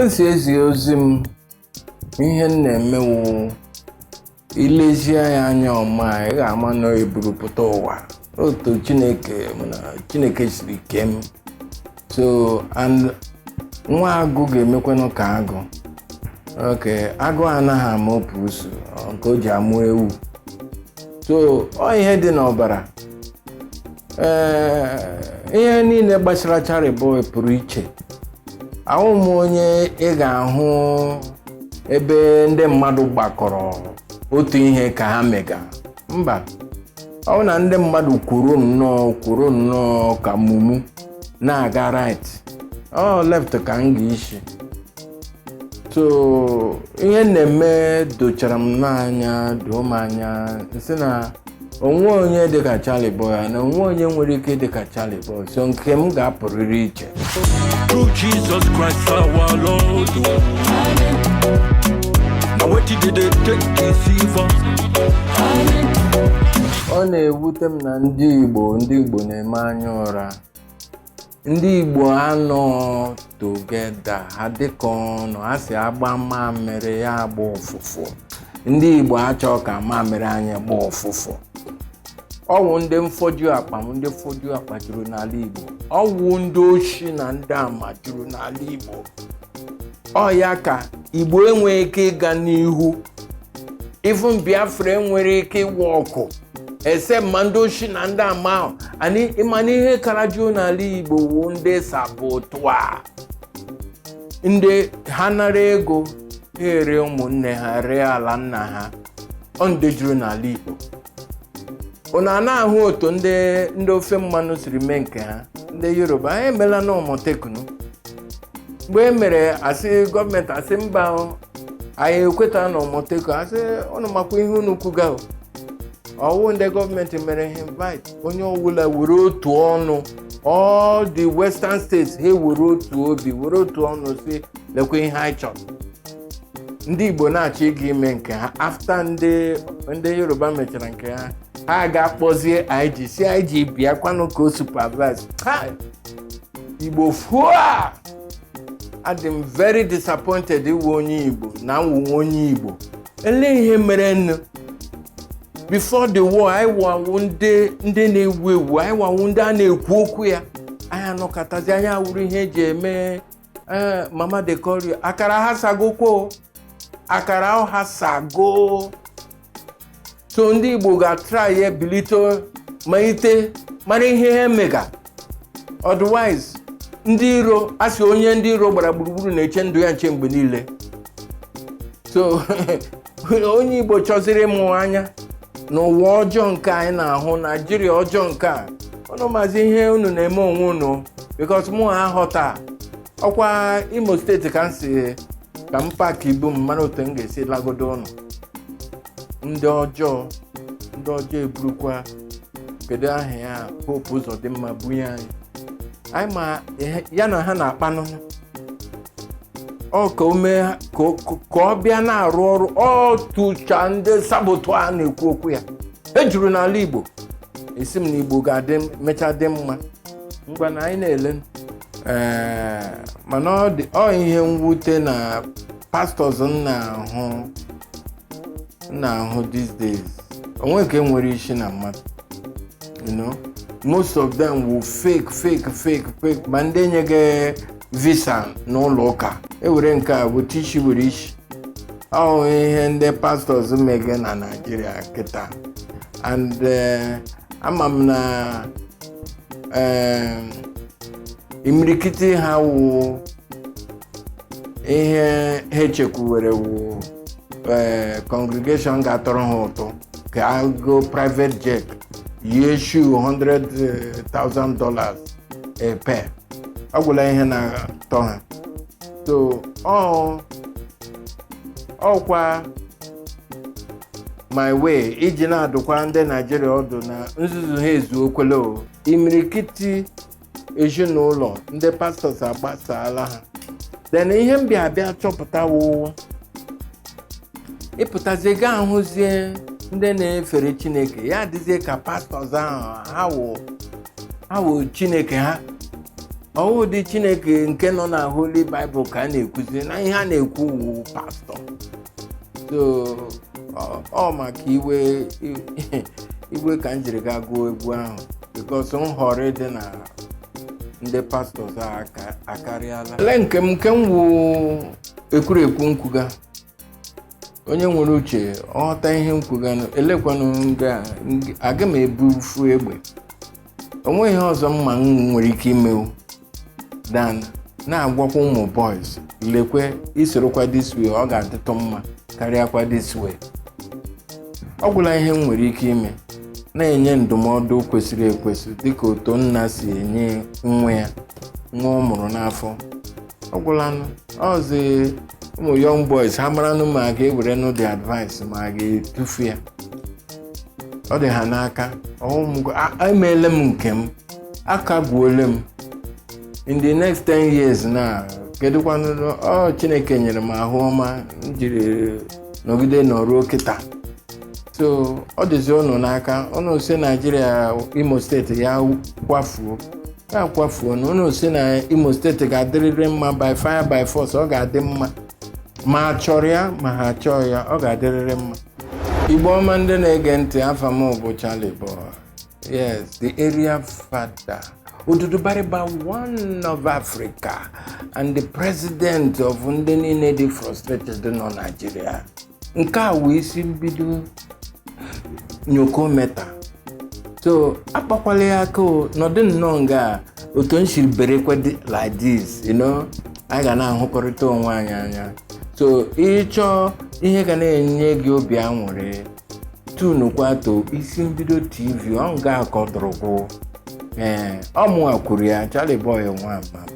M si ezi ozi m, ihe m na-eme wụ ilezie ya anya ọma, ị ga-ama na eburu pụta ụwa otu Chineke na Chineke siri kee m. So and nwa agụ ga-emekwanụ ka agụ. Ok, agụ anaghị ama opusu nke o ji amụ ewu. So ọ ihe dị n'ọbara. Ee, ihe niile gbasara Charlie Boy pụrụ iche. Ahụ m onye ị ga-ahụ ebe ndị mmadụ gbakọrọ otu ihe ka ha mega. Mba, ọ bụ na ndị mmadụ kwuru nnọọ, kwuru nnọọ ka mumu na-aga right ọ left ka m ga-isi. So ihe m na-eme dochara m n'anya, doo m anya, sị na onwe onye dịka Charlie Boy na onwe onye nwere ike dịka Charlie Boy, so nke m ga-apụrịrị iche. Through Jesus Christ our Lord. Now wetin dey dey take deceive us? Ọ na-ewute m na ndị Igbo na-eme anya ụra. Ndị Igbo anọ together, ha dịka ọnụ ha si agba mamịrị ya agba ụfụfụ. Ndị Igbo achọ ka mamịrị anyị gba ụfụfụ. Ọwụ ndị mfoju akpa m, ndị foju akpa juru n'ala Igbo. Ọwụ ndị oshi na ndị ama juru n'ala Igbo. Ọ ya ka Igbo enweghị ike ịga n'ihu. Even Biafra enwere ike ịwa ọkụ ese ma ndị oshi na ndị ama ahụ. Anyị ịma na ihe kara juo n'ala Igbo wụ ndị saboteur, ndị ha nara ego, ha ere ụmụnne ha, ree ala nna ha. Ọ ndị juru n'ala Igbo. Unu a na-ahụ otu ndị ofe mmanụ siri mee nke ha. Ndị Yoruba ha emela na Omotekunu. Mgbe e mere, asị gọọmenti, asị mba o, anyị ekweta na Omotekun. Asị unu makwa ihe unu kwuga o. Ọwụ ndị gọọmenti mere ha invite, onye ọbụla were otu ọnụ. All the western states, ha were otu obi, were otu ọnụ si lekwa ihe anyị chọrọ. Ndị Igbo na-achọ ịga ime nke ha. After ndị Yoruba mechara nke ha, ha ga-akpọzie IG, si IG bịakwanụ ka o supervise ha. Igbo fuo a, adị m very disappointed iwu onye Igbo na nwụ onye Igbo. Elee ihe mere nnu? Before the war, anyị wawu ndị na-ewu ewu, anyị wawu ndị a na-ekwu okwu ya. Anyị anọkọtazi, anyị awụrụ ihe eji eme. Ee, mama de korio akara ha sagokwo, akara ha sago. So ndị Igbo ga-atry ya, bilite, malite mara ihe ha mega. Otherwise, ndị iro asị onye ndị iro gbara gburugburu na-eche ndụ ya nche mgbe niile. So onye Igbo chọziri ịmụ anya n'ụwa ọjọọ nke anyị na-ahụ, Naijiria ọjọọ nke a, unu mazi ihe unu na-eme onwe unu, because mụ aghọta. Ọkwa Imo Steeti ka m si ka m pack ibu m, mara otu m ga-esi lagodo ụnụ. Ndị ọjọọ, ndị ọjọọ eburukwa, kedu aha ya, Hope Uzodimma, bunye anyị. Anyị ma ya na ha na-akpanụ ọ ka o mee ka ọ bịa na-arụ ọrụ. Ọ tụcha ndị saboteur a na-ekwu okwu ya ejuru n'ala Igbo. Esi m na Igbo ga-adị mechaa dị mma. Ngwa na anyị na-ele. Ee, mana ọ dị ọ ihe mwute na pastors m na-ahụ these days, onwe nke nwere isi na mmadụ. Most of them will fake, fake, fake, fake. Ma ndị enyeghị visa n'ụlọ ụka ewere nke a weta isi, were isi. Ọ ihe ndị pastors mege na Naịjirịa kịta. And ama m na imirikiti ha wụ ihe ha echekwuwere wụ congregation ga-atọrọ ha ụtọ ka a go private jet, yie shoe $100,000 a pair. Ọ gwụla ihe na-atọ ha. So ọ ọkwa my way iji na-adụkwa ndị Naijiria ọdụ na nzuzu ha ezuokwele o. Imirikiti ezinụlọ ndị pastors agbasala ha. Then ihe m bịa bịa chọpụta wụ ịpụtazie gaa ahụzie ndị na-efere Chineke, ya adịzie ka pastors ahụ ha wụ Chineke ha. Ọwụ dị Chineke nke nọ na Holy Bible ka a na-ekwuzi na ihe a na-ekwu wu pastọ. So ọ maka iwe iwe ka m jiri gaa gụọ egwu ahụ, because nhọrọ dị na ndị pastors a akarịala. Ele nke m, nke m wụ ekwurekwu nkwuga. Onye nwere uche ọghọta ihe nkwuga. Elekwanụ nga aga m ebufu egbe. Onweghị ihe ọzọ mma m nwere ike imewu than na-agwakwa ụmụ boys, lekwe, isorokwa this way, ọ ga-adịtụ mma karịakwa this way. Ọ gwụla ihe m nwere ike ime, na-enye ndụmọdụ kwesịrị ekwesị, dịka otu nna si enye nwa ya, nwa ọ mụrụ n'afọ. Ọ gwụlanụ. Ọzi ụmụ young boys, ha maranụ ma a ga-ewerenụ the advice ma a ga-etufu ya, ọ dị ha n'aka. Emeele m nke m, akagbuole m. In the next 10 years na kedụkwanụ? Ọ Chineke nyere m ahụ ọma m jiri nọgide nọruo kịta. So ọ dịzi ụnụ n'aka. Ụnụ si Naijiria, Imo Steeti ya kwafuo, ya kwafuo. Na ụnụ si na Imo Steeti ga-adịrịrị mma by fire by force, ọ ga-adị mma, ma chọrọ ya ma ha chọọ ya, ọ ga-adịrịrị mma. Igbo ọma ndị na-ege ntị, afa m bụ Charlie Boy. Yes, the area father, Odudubariba one of Africa and the president of ndị niile dị frustrated nọ Nigeria. Nke a wụ isi mbido nyokometa. So akpakwala ya aka o, nọdụ nnọọ nga otu m siri berekwe like this. Anyị ga na-ahụkọrịta onwe anyị anya. So ịchọọ ihe ga na-enye gị obi aṅụrị, tunukwa to Isi Mbido TV. Ọ nga akọdụrụkwụ. Ee, ọ mụnwa kwuru ya, Charlie Boy nwa mama.